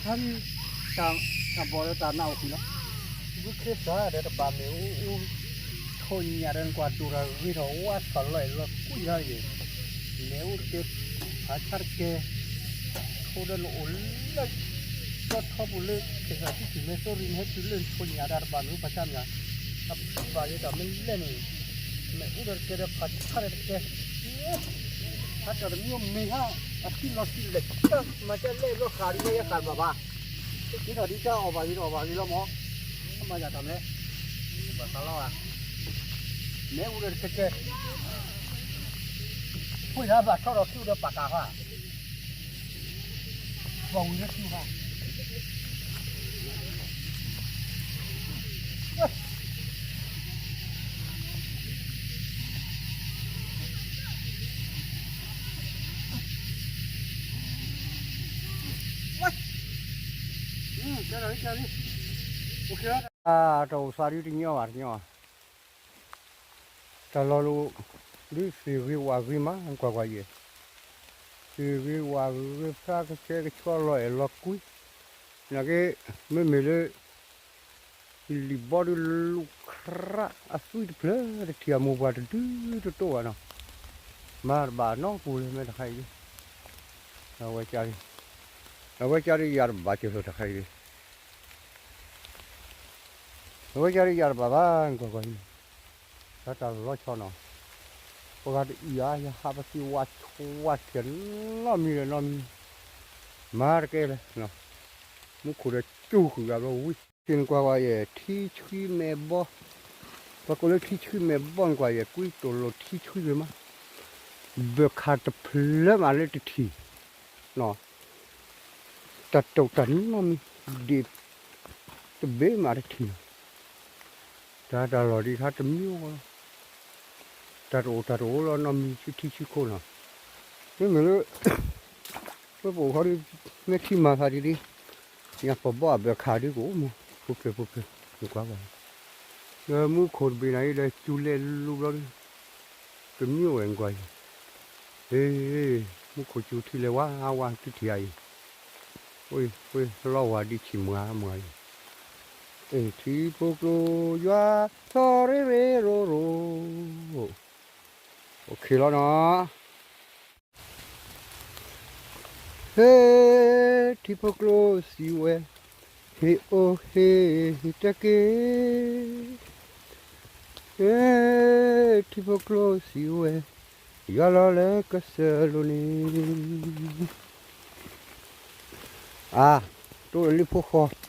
တၢ်ဘီၣ်ဒီးတၢ်နးအိၣ်ကွံာ်လီၤ. ဘုခ့သၢဒီးတဘၣ်မ့ၢ်အူအူ, ထိၣ်ညၣ်ဒီးနကွၢ်ဒိၣ်တၢ်ဂ့ၤထီၣ်ဝါထီၣ်လီၤအဲၣ်လီၤကွံာ်တၢ်ယဲၢ်, မ့ၣ်အူတကဲ, ဖးဆါတကဲ, ထိၣ်ဒီးနအိၣ်လၢ ကီထီပူၤလၢ ကစၢ်ထံထံၣ်မ့ၢ်သိရံမ့ၢ်ဟဲတုၤလၢနထိၣ်ညၣ်ဒၣ်တဘၣ်မ့ၢ်အူဖးဆါမ့ၢ်, အဘၣ်ယဲတၢ်မ့ၢ်လဲၣ်န့ၣ်, မ့ၣ်အူဒီးတကဲဒီးဖးဆါဒီးတကဲ ဖးတၢ်တမံၤမ့ၢ်ဟါ, အသံလီၤသံလဲၣ်, မၤတၢ်လဲၣ်ဘျီဃာ်ဒ်ဝဲယဃာ်ဘၣ်ဘၣ်, က့ၤထီၣ်ဒ်တၢ်အီၣ်ဘၣ်ဂ့ၤဒီးအီၣ်ဘၣ်ဂ့ၤလီၤမး, မၤယၤတၢ်မ့ၢ်, ဘၣ်သးလီၤဧါ, မ့ၣ်အူဒီးတကဲကဲ, ဖှ့ၣ်လၢဘၣ်ထီၣ်ဒီးထူဒီးပာ်ကၤဃာ် ပှၤဝံၤလၢထူဃာ် တၢ်အိၣ်သးဒ်တညီဘၣ်တညီဘၣ်, တၢ်လီၤလိၤ ဒ်သ့ၣ်ဂ့ၤဝၣ်ဂ့ၤမး ကွၢ်ကွၢ်ယဲၢ်, သ့ၣ်ဂ့ၤဝၣ်ဂ့ၤ ဖျါကဆှဲကဆှီလီၤအဲၣ်လီၤကွံ, နာ်က့ မ့မ့ၢ်လၢ လံာ်ဘီဒုးလူၤခရး အသွံတဖျၢၣ်တထံၣ်အမိၢ်ပှၢ်တဒုတတိၢ်ဘၣ်နီၤ, မၤတဘၣ်နီတပူၤလၢၤမ့ၢ်တခါအံၤ, အဝဲက အဝဲကဒုးယၤတဘၣ်ကၢၤလီၤတခါအံၤ, အဝဲကဒုးယၤတဘၣ်ဘၣ် ကွၢ်ကွၢ်အံၤ, တၢ်တၢ်လီၤဆီနီၤ, ပှၤဂၤတအံၤဧါ ယဟးပသံဝါဆိးဝါထံၣ်နီတမံၤဒီးနီတမံၤ, မၤတကဲလၢၤ, မူခိၣ်ဒီးစူၤဃုာ်ဂၤဘျီဝံၤ, က့ၤနကွၢ်ကွၢ်ယဲၢ် ထံဆှံမဲာ်ဘီ, ပှၤကိးလၢထံဆှံမဲာ်ဘီနကွၢ်ယဲၢ် ကွံတိၢ်လိာ်ထံဆှံဂ့ၤမး, ဘၢၣ်ခၣ်တဖျၢၣ်မးလၢတထံၣ်, တၢ်တိာ်တၢ်နီတမံၤ, ဒ့ၣ်တဘ့ၣ်မးတထံၣ်နီၤ, တၢ်တၢ်လီၢ်ဒ်ခါတမံၤအိၣ်လီၤ, တၢ်တအိၣ်တၢ်တအိၣ်လီၤနီတမံၤဆူထံဆူခိၣ်နီၤ, မ့မ့ၢ်လၢ ပအိၣ်ခီဒ် မ့ၢ်ထံမၤသးဒ်ဒ်, ညၣ်ပီၤဘီအဘၢၣ်ခၣ်ဒ်ကအိၣ်မး, ဖိဖျဲၣ်ဖိဖျဲၣ်, နကွၢ်ကွၢ်, လၢမူခိၣ်တဘ့ၣ်နၤအံၤဒီး စူၤလဲၤလူၤဘျီဒ် တမံၤအိၣ်ဝဲနကွၢ်အံၤ, မူခိၣ်စူၤထံလဲၤဝါဝါ သုထံၣ်ဧါအံၤ, လီဝါဒ်ဆံးမွၤမွၤအံၤ, ထံဖိကျိယွၤ ထီရ့ရ့ရိရိ, အိၣ်ခ့လီၤနီၤ ဟ့ၣ် ထံဖိကျိစံးဝဲ, ဟ့ၣ်အိၣ်ဟ့ၣ်တက့ၢ်, ဟ့ၣ် ထံဖိကျိစံးဝဲ, ယွၤလီၤလၢကစၢၢ်လိၤန့ၣ်, အါ တိၢ်လၢလ့ၣ်ဖိဃီ,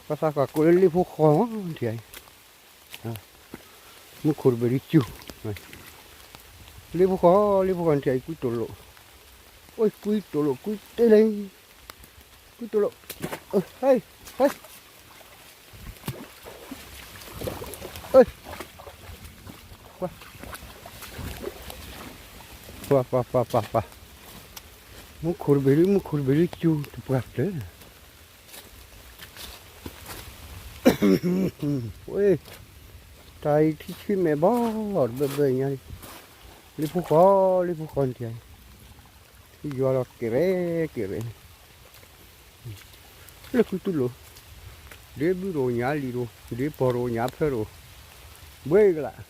ပှၤသးကွၢ်ကိးလၢလ့ၣ်ဖိဃီမး ထံၣ်အံၤ မူခိၣ်တဘ့ၣ်ဒ်စူၤ, လ့ၣ်ဖိဃီ လ့ၣ်ဖိဃီနထံၣ်အံၤ ကွံတိၢ်လိာ်, အိၣ်ကွံတိၢ်လိာ် ကွံတ့ၢ်လံ, ကွံတိၢ်လိာ်, ဟဲ ဟဲ ပှၤ ပှၤ ပှၤ ပှၤ ပှၤ မူခိၣ်တဘ့ၣ်လံ မူခိၣ်တဘ့ၣ်လံ စူၤတပှၢ်ဖျၢၣ် ဝဲ တၢ်အံၤထံဆှံမဲာ်ဘီ တဘၢဘၢညါလံ, လ့ၣ်ဖိဃီ လ့ၣ်ဖိဃီနထံၣ်အံၤ, ထံယွၤလီၤကဲရဲၣ်ကဲရဲၣ်န့ၣ်, လၢကွံတူၢ်လိာ်, ဒ့ဘုတအိၣ်ညါလံၤတအိၣ်, ဒ့ပီၢ်တအိၣ်ညါဖၢတအိၣ်, ဘှ့ကလာ်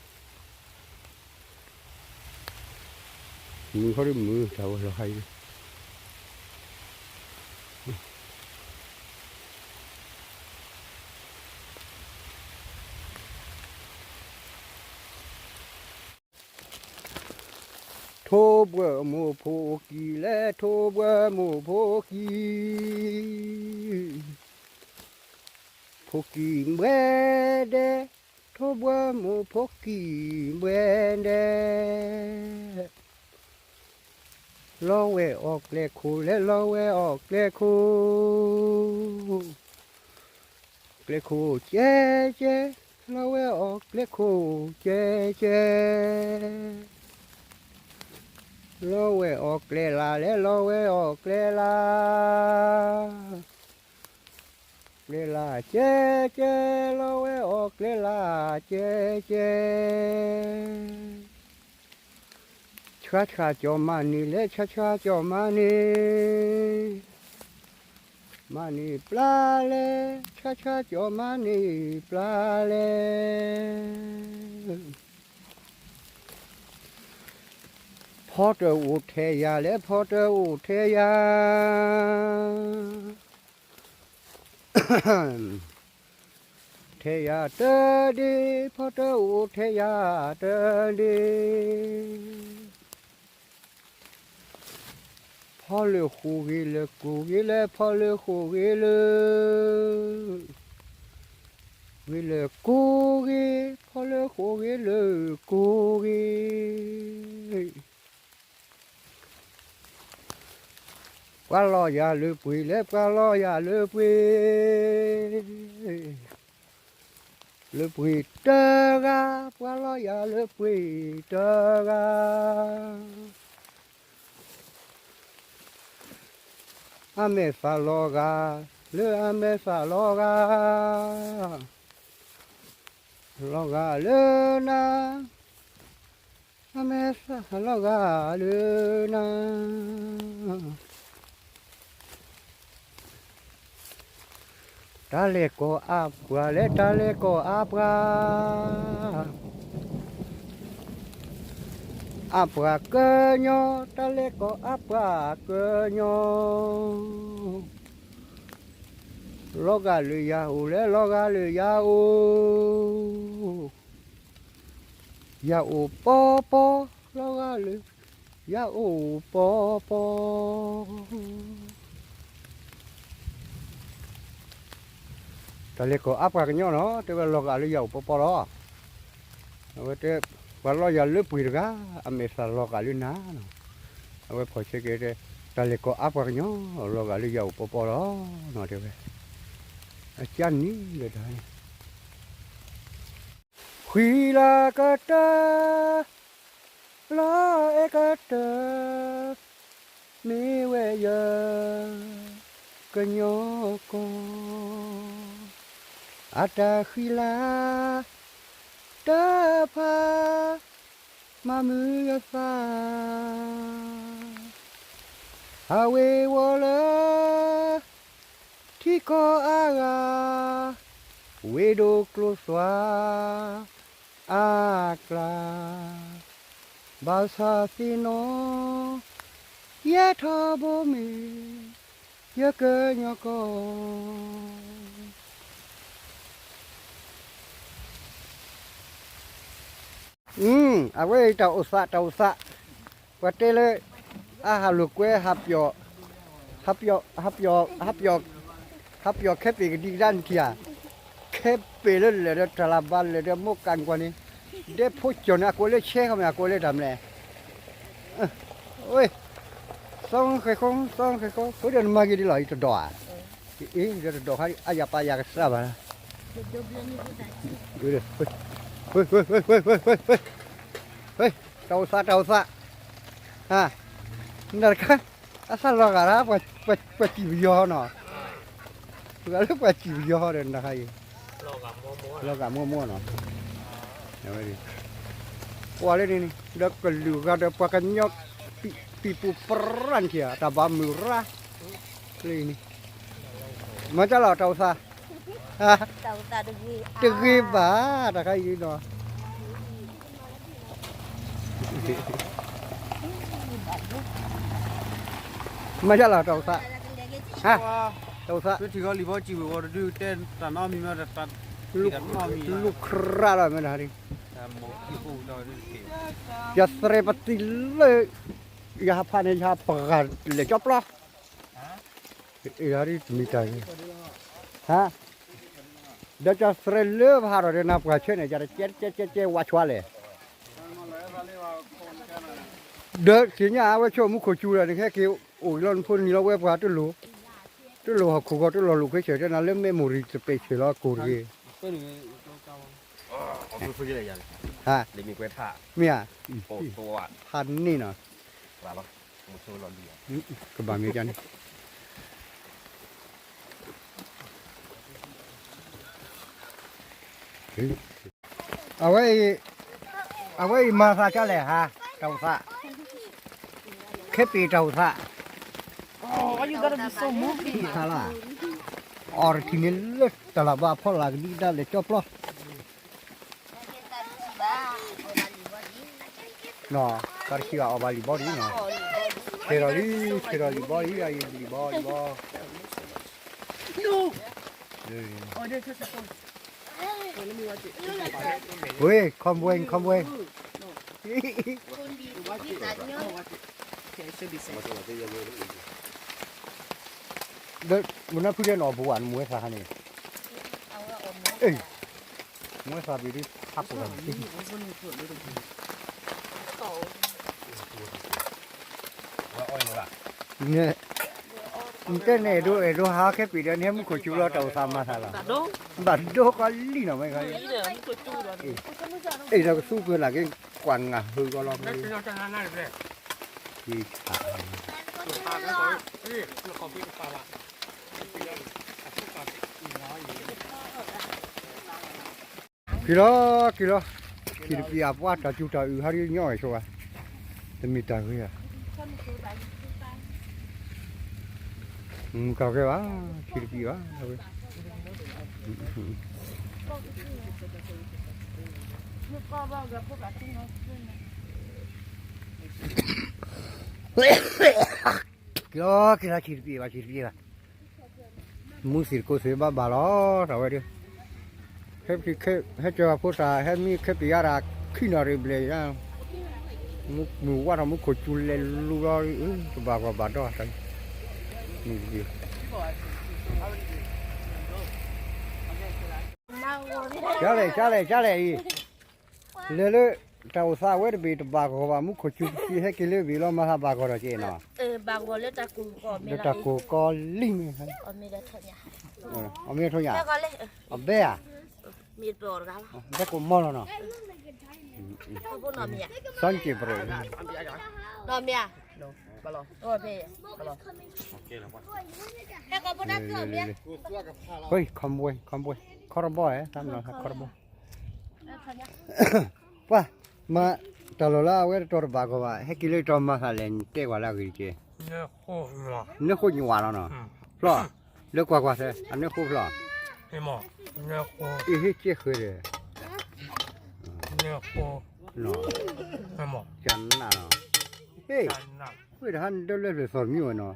မုၢ်ခီဒ်မုၢ်တၢ်ဝဲလီၤဟါအံၤ ထိၣ်ဘှၢမိၢ်ဖိကံၢ်လဲၣ် ထိၣ်ဘှၢမိၢ်ဖိကံၢ်, ဖိကံၢ်ဘှဲဒဲး, ထိၣ်ဘှၢမိၢ်ဖိကံၢ်ဘှဲဒဲး, လီၤဝဲအီၣ်ကျဲခိၣ်လဲၣ် လီၤဝဲအီၣ်ကျဲခိၣ် ကျဲခိၣ်ကဲကဲ, လီၤဝဲအီၣ်ကျဲခိၣ်ကဲကဲ, လီၤဝဲအီၣ်ကျဲလၢ်လဲၣ် လီၤဝဲအီၣ်ကျဲလၢ်, ကျဲလၢ်ကဲကဲ, လီၤဝဲအီၣ်ကျဲလၢ်ကဲကဲ, ဆှါဆှါကၠီၤမၤန့ၢ်လဲၣ် ဆှါဆှါကၠီၤမၤန့ၢ် မၤန့ၢ်ပျၢ်လဲၣ်, ဆါဆါကၠီၤမၤန့ၢ်ပျၢ်လဲၣ်. ဖီတအိၣ်ထဲယၤလဲၣ်, ဖီတအိၣ်ထဲယၤ, ထဲယၤတဒ့, ဖီတအိၣ်ထဲယၤတဒ့. ဖီလၢဃိာ်ဂ့ၤလၢကိၢ်ဂ့ၤလဲၣ်, ဖီလၢဃိာ်ဂ့ၤလၢ, ဂ့ၤလၢကိၢ်ဂ့ၤ, ဖီလၢဃိာ်ဂ့ၤလၢကိၢ်ဂ့ၤ. ပှၤလီၤယၤလၢပှ့ၤလဲၣ်, ပှၤလီၤယၤလၢပှ့ၤ, လၢပှ့ၤတဂၤ, ပှၤလီၤယၤလၢပှ့ၤတဂၤ. အမဲာ်သးလီၤဂာ်, လၢအမဲာ်သးလီၤဂာ်, လီၤဂာ်လၢနၤ, အမဲာ်သးလီၤဂာ်လၢနၤ. တၢ်လဲၤကိးအါပှၤလဲၣ်, တၢ်လဲၤကိးအါပှၤ, အါပှၤကညီ, တၢ်လဲၤကိးအါပှၤကညီ. လီၤဂာ်လၢယၤအိၣ်လဲၣ်, လီၤဂာ်လၢယၤအိၣ်, ယၤအိၣ်ပီပီ, လီၤဂာ်လၢ ယၤအိၣ်ပီပီ. တၢ်လဲၤကိးအါပှၤကညီနီၤ, တဲဝဲလီၤဂာ်လၢယၤအိၣ်ပီပီလီၤ. အဝဲတဲ, ပှၤလီၤယၤလၢပှ့ၤတဂၤ, အမဲာ်သးလီၤဂာ်လၢနၤနီၤ. အဝဲဖီၣ်ဆဲက့ၤတဲ, တၢ်လဲၤကိးအါပှၤကညီ, လီၤဂာ်လၢယၤအိၣ်ပီပီလီၤနီၤ, တဲဝဲ. အကၢ်နံၤလၢတၢ်န့ၣ် ဃံလၤကတၢၢ်, လီၤအဲၣ်ကတၢၢ်, မ့ၢ်ဝဲယကညီကီၢ်, အတၢ်ဃံလၤ တၢ်ဖး မၤမုာ်ယသး, ဟးဝ့ၤဝီၤလၢ ထံကီၢ်အါဂၤ, ဝ့ၢ်ဒိၣ်ကျိသွါအကျါ, ဘၣ်ဆၣ်သ့ၣ်နီၣ်, ယဲထီဘိမ့ၢ် ယကညီကီၢ်. အဝဲအံၤတၢ်အိၣ်သး တၢ်အိၣ်သး, ပှၤတဲလၢ အဟးလိာ်ကွဲ ဟးပျီ, ဟးပျီ, ဟးပျီ, ဟးပျီ, ဟးပျီခဲပ့ၤကဒံကဒါနထံၣ်ဧါ, ခဲပ့ၤလၢလဲၤဒီးတၢ်လၢဘၣ်လဲၤဒီးမိၢ်ကၣ်ကွၢ်န့ၣ်, ဒဲဖိကၠီၤန့ၣ် အကိးလၢဆဲခီမ့ၢ် အကိးလၢတၢ်မလဲၣ်. သီဃဲၤဃီ, သီဃဲၤဃီ, ဖိဒီးနမၤက့ၤဒ်လီၤ အံၤတဒီးဧါ, အ့ၣ် ဒီးတဒီးခါ အယၣ်ပာ်ယၤကစၢ်ဘၣ်, တၢ်အိၣ်သး တၢ်အိၣ်သး, နတခါ အသးလီၤဂာ်ဒၣ် ပှၤစံၣ်ပယီၤနီၤ, ဂၤလၢပှၤစံၣ်ပယီၤဒီးနတခါအံၤ, လီၤဂာ်မိၢ်မိၢ်နီၤ, ဝဲ, ပှၤလၢန့ၣ်န့ၣ် ဒီးကလုာ်ဂၤဒီးပှၤကညီ ပံၤပူၤပြၢ်နထံၣ်ဧါ တၢ်ဘၣ်မုာ်ရၣ်, လၢန့ၣ်, မၤတၢ်လီၤတၢ်အိၣ်သး, တဂ့ၤဘၣ်, တခါအံၤနီၤ မၤတၢ်လီၤတၢ်အိၣ်သး, တၢ်အိၣ်သး, လူၤခရၣ်လီၤမ့ၢ်တၢ်, ယသရဲပတံၤလၢ ယဟးဖးန့ၣ် ယဟးပှၤလဲၤကၠီပျီ, ယတမံၤတၢ်ဂ့ၤ, ဟါ, ဒီးကၠီသရဲလၢပဟးထီၣ်ဒီးနၤပှၤဆၢန့ၣ် ယတကဲကဲကဲကဲဝါဆွါလဲၣ်, ဒီးသ့ၣ်ညါအဝဲဆိကမိၣ်ခိၣ်စူၤဒီး နဟဲက့ၤအိၣ်လီၤနဖိနံၤလီၤဝဲပှၤတလိၣ်, တလိၣ်ဟီၣ်ခိၣ်ဂီၤ တလိၣ်လိာ်ခွဲဆၢၣ် တဲနၤလၢ memory တပဲဆၢၣ်လီၤကိၢ်တဂ့ၤ, ဟါ, မ့ၢ်ဧါ, ဖးန့ၢ်နီၤ, ကဘၣ်မ့ၢ်ကန့ၣ် အဝဲအံၤ, အဝဲအံၤမၤသးဒ်လဲၣ်ဟါ, တၢ်အိၣ်သး, ခဲပ့ၤတၢ်အိၣ်သး, သးလီၤ, အီၣ်တထံၣ်န့ၣ်လၢတၢ်လၢ်ဘၣ်အဖီလာ်ကဒံကဒါလဲၤကၠီပျီ, နီၤ, တၢ်တခံဘၣ်အီၣ်ဘၣ်လံၤဘီဒံးနီၤ, ဆဲးထီၣ်လံ, ဆဲးထီၣ်လံၤဘီဒံး, အအံၤလံၤဘီလံၤဘီ, ဝ့ၢ် ခီဘှဲ ခီဘှဲ ဒီး မနုၤဖုဒဲး နအီၣ်ဘူးဧါ နမူဝဲသးဟါန့ၣ်, မူဝဲသးဘ့ၣ်ဒုး ဟးပိာ်တၢ်တသ့, နတဲန့ၣ် အဲၣ်ဒိး အဲၣ်ဒိးဟးခဲပံၤဒီး နဟဲမူခိၣ်ကၠူလီၤ တၢ်အိၣ်သးမၤသးလီၤ, ဘၣ်ဒိကီလံနီၤ မ့ၢ်ခီ, အဲၣ်ဒိးကသူကၢလၢ်က့ၤ ကွၢ်ငါ်ဟုကီလီၤ, က့ၤလီၤ က့ၤလီၤ, ထံၣ်တပံၤအပှၤတၢ်စူၤတၢ်အုးဟးဒ်ညီဝဲဆိဘၣ်, တမ့ၢ်တၢ်ဂ့ၤဧါ, မုၢ်ကၢ်ကဲဘၣ်, ထံၣ်တပံၤဘၣ်, က့ၤလီၤ က့ၤလီၤ ထံၣ်တပံၤဘၣ် ထံၣ်တပံၤဘၣ်, မူသ့ၣ်တကိးသ့ၣ်ဘၣ်ဘၣ်လီၤ တၢ်ဝဲဒၣ်, ဟဲ, ဟဲကၢၤဖိတၢ် ဟဲမံခဲပံၤယါတၢ် ခံနီၣ်ရံၣ်ဘျဲၣ်ယါ, မူဝါထီၣ်မူခိၣ်ကၠူလဲၤလူလီၤ, တဘၣ်ဂီၢ်ဘၣ်ဒီးတၢ်, ကၢ်လဲၣ် ကၢ်လဲၣ် ကၢ်လဲၣ်အံၤ, လဲၤလၢ တၢ်အိၣ်သးအဝဲတဘ့ၣ် တဘၣ်ဂီၢ်ဘၣ် မူခိၣ်ကၠူကစံး ဟဲက့ၤလၢဘ့ၣ်လီၤ မၤသးဘၣ်ဂီၢ်ထီၣ်က့ၤနီၤ, လၢတၢ်ကိၢ်ကီလံမ့ၢ်, အမ့ၢ်ထိၣ်ညါ, အဘဲဧါ, ဘဲကိးမီလီၤနီၤ, စီက့ၤပရၢ, ခီဘှဲ ခီဘှဲ ခီတဘီဧါ, တၢ်မနီၤခီတဘီ ပှၤ, မၤတၢ်လီၢ်လၢအဝဲတတီၤတဘၣ်ကီဘၣ် ဟဲက့ၤလၢတီၤမၤသးလဲၣ် နတဲကွၢ်လၢအဂ့ၤတက့ၢ်, နဃိညဝးလီၤနီၤ, ဖျီၣ်, လၢကွၢ်ကွၢ်သဲ အနၢဃိဖျီၣ်, အ့ၣ်ဟ့ၣ်ကဲဃဲၤဒီး, ကနၣ်လီၤ, ဟ့ၣ်, ဝ့ၢ်တဟါနဒၢလၢဖျၢၣ်သီၣ်မံဝဲနီ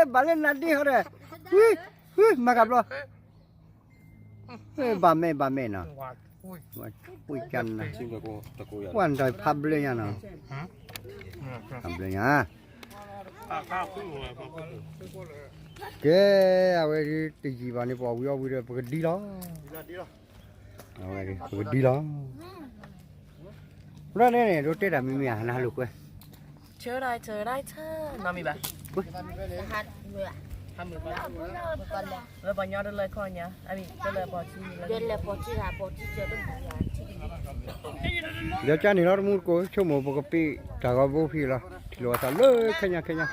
ၤ ဘၣ်လၢနဒ့ဟီဒီး, မၤကဘျီ, ဘၣ်မဲာ်ဘၣ်မဲာ်နီၤ, ဝ့ၢ်ကနၣ်, ဝဲနတၢ်ဖးဘျၢညါနီၤ, ဖးဘျၢညါ, ကဲ, အဝဲဒ်တယံာ်ဘၣ်န့ၣ် ပအီၣ်ဝံၤအီၣ်ဝံၤဒီး ပကဒံလီၤ. အဝဲဒ်ပကဒံလီၤ. ဘျီန့ၣ်န့ၣ် ဒိးတဲတၢ်မံၤမံၤဧါ နဟးလိာ်ကွဲ, ဆၢဒၣ်ဆၢဒၣ်ဆၢ, နီၢ်မံၤဘၣ်, လၢပှၤညီတလၢခီညါ, လၢပှၤထံ, လၢကၢ်န့ၣ်လီၤ တမူတကိး ဆိကမိၣ် ပကပ့ၤတၢ်ဂီၤဘိဖံလီၤ ထံၣ်လိာ်အသးလၢခဲညါခဲညါ